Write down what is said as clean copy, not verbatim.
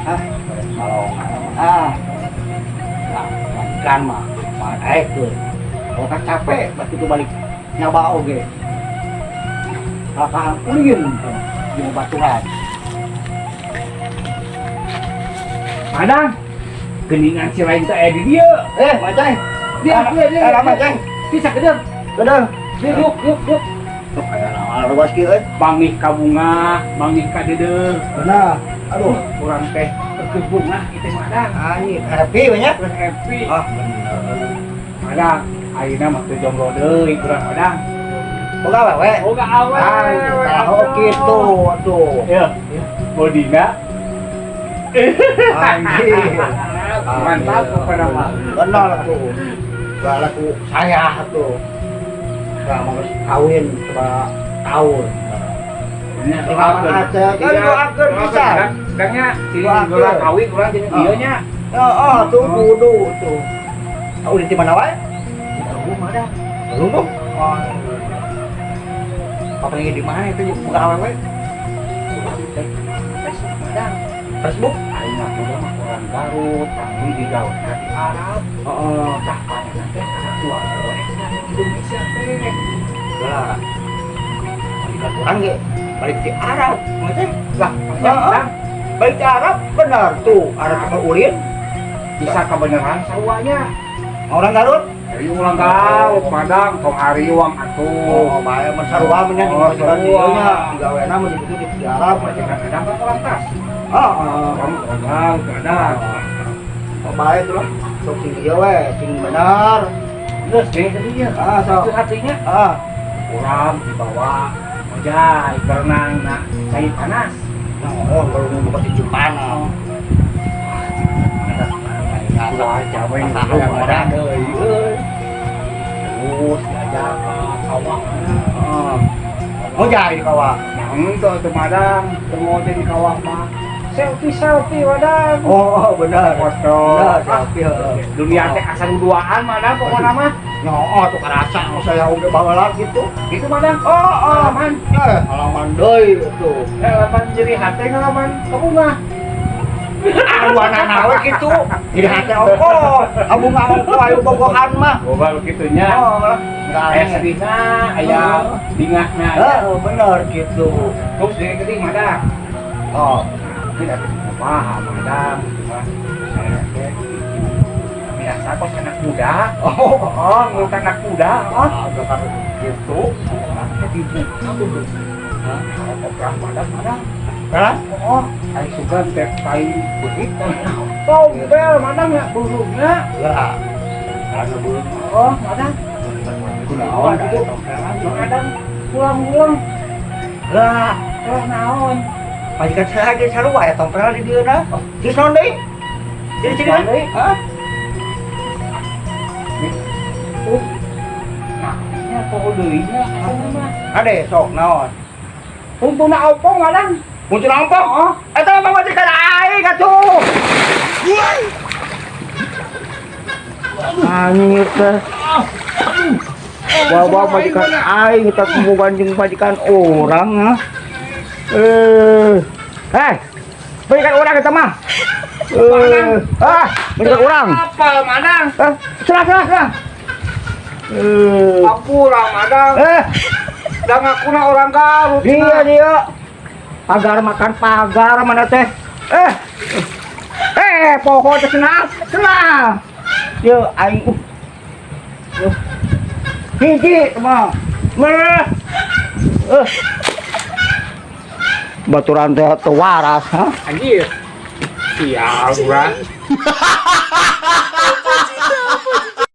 Ah, balongan. Ah. Nah, majikan mah mah daekeun. Kalau kan capek, berarti itu balik nyoba oge. Kakahan ulin di baturan. Madang, geningan si lain teh aya di dieu. Eh, macai. Dia, dia, dia. Eh, macai. Bisa kedeung. Kedeung. Dia, yuk, yuk, yuk. Tuh aya naon luas kieu euy. Manggih ka bunga, manggih ka deudeuh. Benar. Aduh, Urang teh keur bungah ieu Madang. Anjir, happy we nya. Keur happy. Ah, bener. Madang, ayeuna mah teu jomblo deui urang, Madang. Boga awewe. Boga awewe. Ah, tahu kitu atuh. Ya, bodina. Anjir. Mantap pokoknya mah. Benar tuh. Balaku saya tuh. Nah, mau kawin coba tahun. Doakeun aja, kan doakeun bisa. Dangnya si Doakeun. urang kawin urang jeung Ah. dieu nya. Oh, oh, tuh kudu tuh. Ah, udah di mana wae? Tahu Madang. Belum dong. Oh. Apa yang di mana itu buka awewe? Facebook, Madang. Facebook? Aing ngaku mah orang Garut, tapi digawe di Arab. Heeh. Tah panenna teh anak tua poe di Indonesia teh. Lah. Majikan urang ge balik di Arab, maksudnya Lah, Heeh. Madang balik di Arab benar tuh, Arab ke ulin, bisa kebenaran sarwanya. Orang Garut. Jadi urang Garut, Madang, tong hariwang atuh. Oh, bae mun sarua mah nya di Oh, majikan sarua. dieu nya, digawena mah di di Arab. Majikan kadang kan orang tas. Heeh. Orang orang Garut kadang. Oh, bae tuh lah. Sok sing ieu we, sing benar. Terus deh tadinya. Ah, sok. Itu hatinya. Ah, Urang dibawa ngojay berenang na cai panas. Nah, oh, kalau mau pasti panas. Cuaca we Hayang ada deui euy. Terus diajak ke kawah. Heeh. Ngojay di kawah. Nah, ente tuh Madang, teu ngojay di kawah mah. Selfie selfie, Madang. Oh, benar. Foto. Benar, selfie heeh. Dunia teh asa duaan, Madang, pokokna mah. Nyoo tuh karasa saya oge baheula gitu. Gitu, Madang. Oh, oh. Ngalaman. Eh, halaman deui tuh. Ngalaman jadi hate, ngalaman kabunga. Aduh, we kitu. Jadi hate ongko. Abunga ongko ayo bogohan mah. Boga begitunya. Oh, lah. Aya sedihna, aya bingahna. Heeh, bener gitu. Terus dia gede, Madang. Oh, Tidak kumaha, Madang, gitu mah. Saya teh biasa kos anak muda. Oh, Oh, ngurut anak muda, oh. Ah, udah kan. Gitu. Orangnya dibuka tuh. Hah? Oprah, Madang, Madang. Hah? Oh, ai sugan teh tai beurit. Tompel, Madang, ya burungnya. Lah. Karena belum Oh, Madang. Kunaon gitu. Madang pulang-pulang Lah, pulang naon? Majikan saya ge sarua ya tompel di dieu na. Terus naon deui? Ciri-ciri Naon deui? Hah? Nah, nya poho deui nya asa mah. Ade sok naon? Untuna opong, Madang. Muncul ompong? Oh, Eta mah majikan aing atuh. Anjir teh. Bawa majikan aing kita kubu jeung majikan orang ah. Eh. Eh. Majikan orang eta mah. Eh, ah, majikan orang. Apa, Madang? Eh, serah serah serah. Eh. Ampura, Madang. Eh, Da ngakuna orang Garut. Dia dia. Pagar makan pagar mana teh? Eh. Eh, pokok teh senang, senang. Yo aing. Yo. Hiji mah. Meh. Eh. Baturan teh teu waras, ha? Anjir. Sial urang.